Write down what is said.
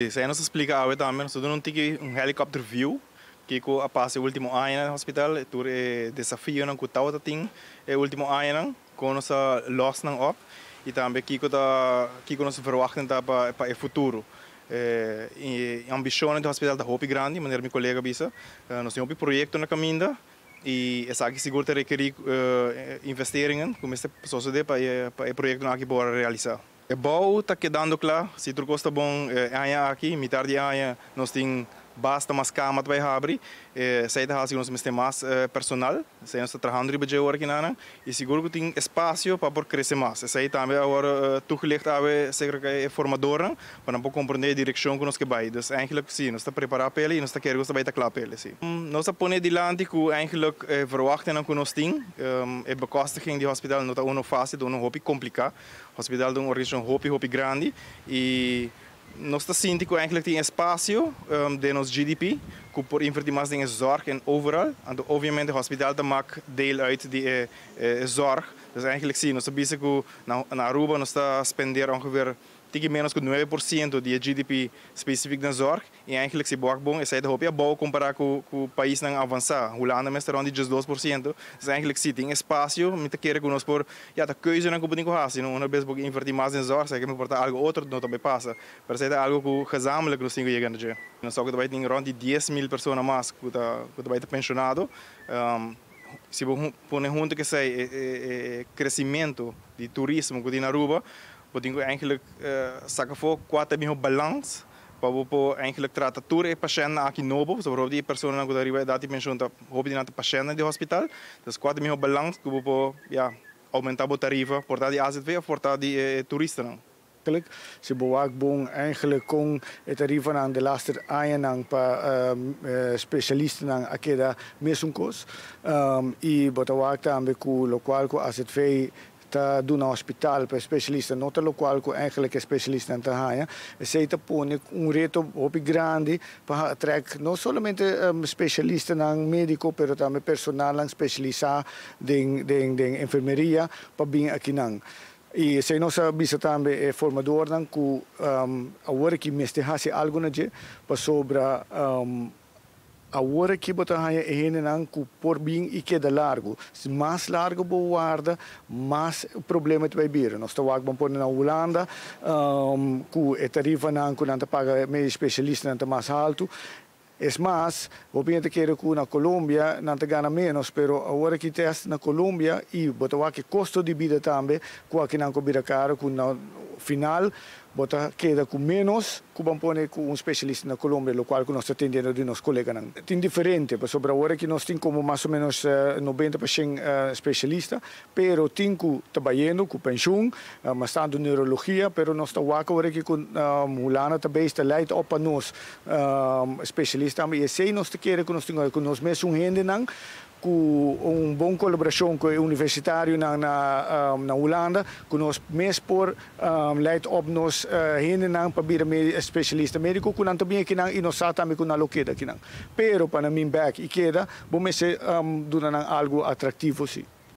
Esey nos a splica awe tambe, nos a duna un tiki un helicopter view kico a pasa e ultimo añanan na hospital, tur e desafionan cu tawata tin e ultimo añanan, con nos a los nan op y tambe kico ta kico nos verwachting ta pa e futuro. E ambicionnan di hospital ta hopi grandi, manera mi colega a bisa. Nos tin hopi proyecto na caminda y esaki sigur ta rekeri investeringen cu mester sosode pa e proyectonan aki por realisa. E bou ta kedando kla, si tur kos ta bon e aña aki, mitar di aña nos tin basta mas kama ta bai habri, esei ta hasi ku nos mester mas personal, esei nos ta trahando riba dje ora kinanan i sigur ku tin espasio pa por krese mas. Esei tambe a wòrdu toegelicht awe serka e formadornan pa nan por komprondé e direkshon ku nos ke bai. Dus eigentlik si, nos ta prepará p'el i nos ta kere ku nos ta bai ta kla p'el, si. Nos a pone dilanti ku eigentlik e verwachtingnan ku nos tin, e bekostiging di hospital no ta uno fásil, ta uno hopi kompliká. Hospital ta un organisashon hopi hopi grandi i nos ta sinti ku eigenlijk tin espasio den nos GDP ku por inverti mas den e zorg en overal. Anto obviamente hospital ta mak deel uit di e zorg. Dus eigenlijk si, nos ta bisa ku na Aruba nos ta spender ongeveer tiki menos ku 9% di e GDP specifiek den zorg. I eigenlijk si bo wak bon esei ta hopi abou kompará ku paisnan avansá. Hulanda mes ta rond di 12%. Dus eigenlijk si tin espasio, mi ta kere ku nos por, ya ta keuzenan ku bo tin ku hasi, no? Una bes bo ke invertí mas den zorg, esaki por ta algu otro no ta bai pasa. Pero esei ta algu ku gezamenlijk nos tin ku yega na dje. Nos sa ku ta bai tin rond di 10.000 persona mas ku ta bai ta penshonado. Si bo pone huntu ku esei e kresimentu di turismo ku tin na Aruba, bo tin ku eigenlijk saka afó kua ta e mihó balans pa bo por eigenlijk trata tur e pashèntnan aki nobo, pasobra hopi di e personanan ku ta riba edat di penshon ta hopi di nan ta pashèntnan di hospital. Dus kua ta e mihó balans ku bo por, ya, oumentá bo tarifa por ta di AZV òf por ta di e turistanan. Eigenlijk, si bo wak bon eigenlijk kon e tarifanan de laatste añanan pa spesialistanan a keda mesun kos. I bo ta wak tambe ku lokual ku AZV ta duna hospital pa spesialista no ta lokual ku eigenlijk e spesialistanan ta haña. Esei ta pone un reto hopi grandi pa trek no solamente spesialistanan médiko pero tambe personalnan spesialisá den enfermeria pa bin akinan. I esei nos a bisa tambe e formadornan ku awor aki mester hasi algu na dje pasobra awor aki bo ta haña e hendenan ku por bin i keda largu. Si mas largu bo warda, mas problema ta bai bira. Nos ta wak ban pone na Hulanda ku e tarifanan ku nan ta paga medio spesialistanan ta mas haltu. Es mas, hopi hende ta kere ku na Colombia nan ta gana ménos, pero awor aki tèst na Colombia i bo ta wak e kosto di bida tambe ku akinan ku a bira karu ku na final bo ta keda ku ménos ku ban pone ku un spesialista na Colombia, lokual ku nos ta tendiendo di nos koleganan. Tin diferente, pasobra awor aki nos tin komo mas o ménos 90% spesialista, pero tin ku ta bayendo ku penshun, mas tantu neurologia, pero nos ta wak awor aki ku Hulanda ta bezig ta leidt op pa nos spesialista tambe i esei nos ta kere ku nos tin ku nos mesun hendenan ku un bon kolaborashon ku e universitarionan na Hulanda ku nos mes por leidt op nos hendenan pa bira spesialista médiko ku nan ta bin akinan i nos sa tambe ku nan lo keda akinan. Pero pa nan bin bèk i keda bo mester duna nan algu atraktivo si.